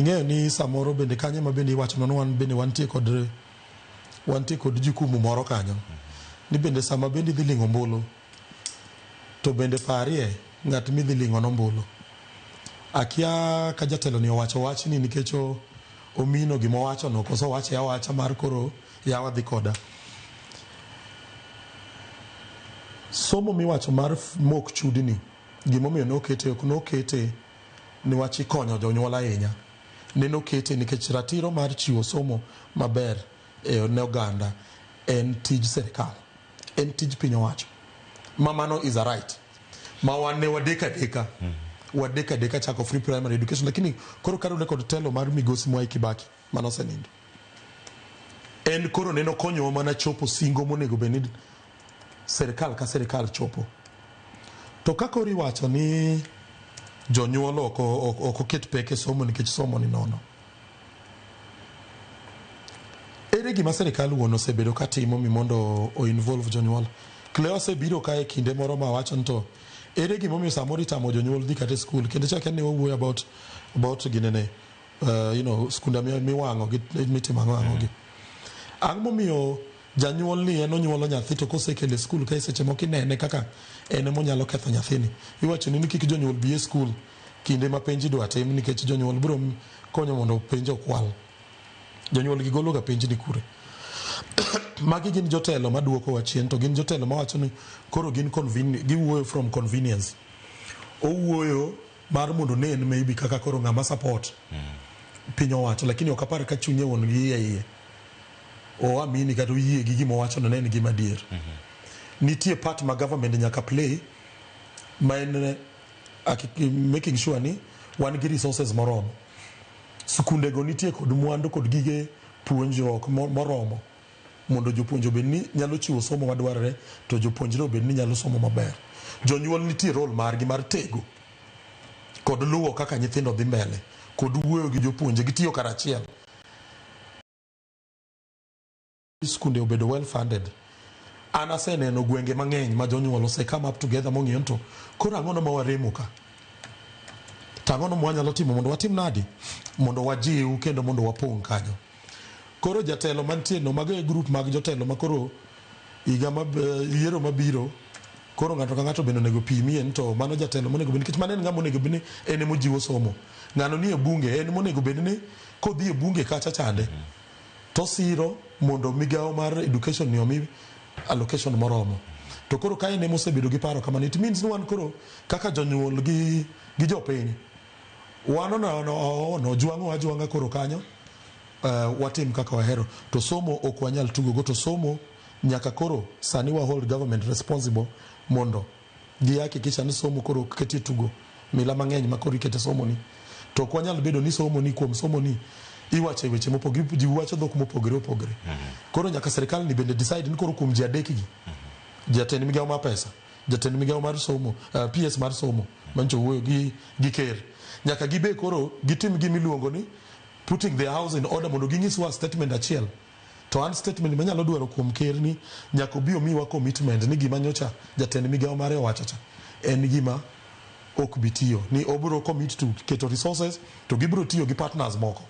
Ing'eyo ni samoro bende kanyo ma bende iwacho ni wan bende wantie kod jukumu moro kanyo. Ni bende sama bende idhi ling'o ombulu to bende parie ng'at midhi ling'o ombulu. Akia ka jatelo ni owacho wachni nikech omino gima owacho no koso owache awacha mar koro yawa dhi koda. Somo miwacho mar mok chudni gimomiyo nokete ok nokete niwach ikonyo jonyuol ahinya. Nenokete nikech ratiro mar chiwo somo maber e ne oganda en tij sirikal, en tij piny owacho. Ma mano is a right. Ma wan ne wadek adeka. Wadek adeka chako free primary education lakini koro kaluwore kod telo mar migosi Mwai Kibaki manosenindo. En koro neno konyowa mana chopo singo monego bed ni sirikal ka sirikal chopo. To ka koro iwacho ni jonyuol ok oket pek e somo nikech somo ni nono. Ere gima sirikal wuon osebedo ka timo mi mondo o involve jonyuol? Cleo osebiro ka e kinde moro ma wacho ni to ere gimomiyo samoro itamo jonyuol dhi kata e skul kendo chak ne wawuoyo about ginene skunde miwang'o gi mitimo ang'o ang'o gi. Ang'o momiyo janyuol ni en onyuolo nyathi to kosekele e skul kae seche moko inene kaka en emonyalo ketho nyathini. Iwacho ni kik jonyuol bi e skul kinde ma penj idwa tim nikech jonyuol biro konyo mondo penj okwal. Jonyuol gi golo ga penj ni kure. Magi gin jotelo maduoko wa chien to gin jotelo mawacho ni koro gin giwuoyo from convenience. Owuoyo mar mondo onen maybe kaka koro ng'ama support piny owacho lakini ok apar ka chunye wuon gi iye iye. Oamini kata oyie gi gima owacho no ne en gima adier. Nitie part ma government nyaka play ma en making sure ni wan gi resources moromo. Skunde go nitie kod mwandu kod gige puonjruok moromo mondo jopuonj obed ni nyalo chiwo somo madwarore to jopuonjre obed ni nyalo somo maber. Jonyuol nitie role margi mar tego kod luwo kaka nyithindo dhi mbele kod wuoyo gi jopuonje gitiyo karachiel. Skunde obedo well funded. An aseneno gwenge mang'eny ma jonyuol ose come up together mong'iyo ni to koro ang'ono ma waremo ka? To ang'ono ma wanyalo timo mondo watim nadi? Mondo wajiw kendo mondo wapong' kanyo. Koro jatelo mantie no mago e group mag jotelo ma koro higa ma yiero mabiro koro ng'ato ka ng'ato bende onego pimie ni to mano jatelo monego bed nikech mano en ng'ama onego bed ni en emojiwo somo. Ng'ano nie bunge en monego bed ni kodhi e bunge kacha chande to siro mondo migawo mar education ni omi allocation moromo. To koro ka en emosebedo gi paro kamano it means ni wan koro kaka jonyuol gi jopiny wan ono jwang'o ajwang'a koro kanyo watim kaka wahero to somo ok wanyal tugo go to somo nyaka koro sani wa hold government responsible mondo gihakikisha ni somo koro ok ketie tugo mila mang'eny ma koro ikete somo ni to ok wanyal bedo ni somo ni kuom somo ni iwacho e weche mopogore ji wacho dhok mopogore opogore. Koro nyaka sirikal ni bende decide ni koro kuom ji adek gi jatend migawo mar pesa, jatend migawo mar somo, PS mar somo mancho wuoyo gi ker nyaka gibe koro gitim gimiluongo ni putting their house in order mondo ginyiswa statement achiel. To an statement manyalo dwaro kuom ker ni nyaka obi omiwa commitment ni gima nyocha jatend migawo mare owacho cha en gima ok bi tiyo ni obiro commit to keto resources to gibiro tiyo gi partners moko.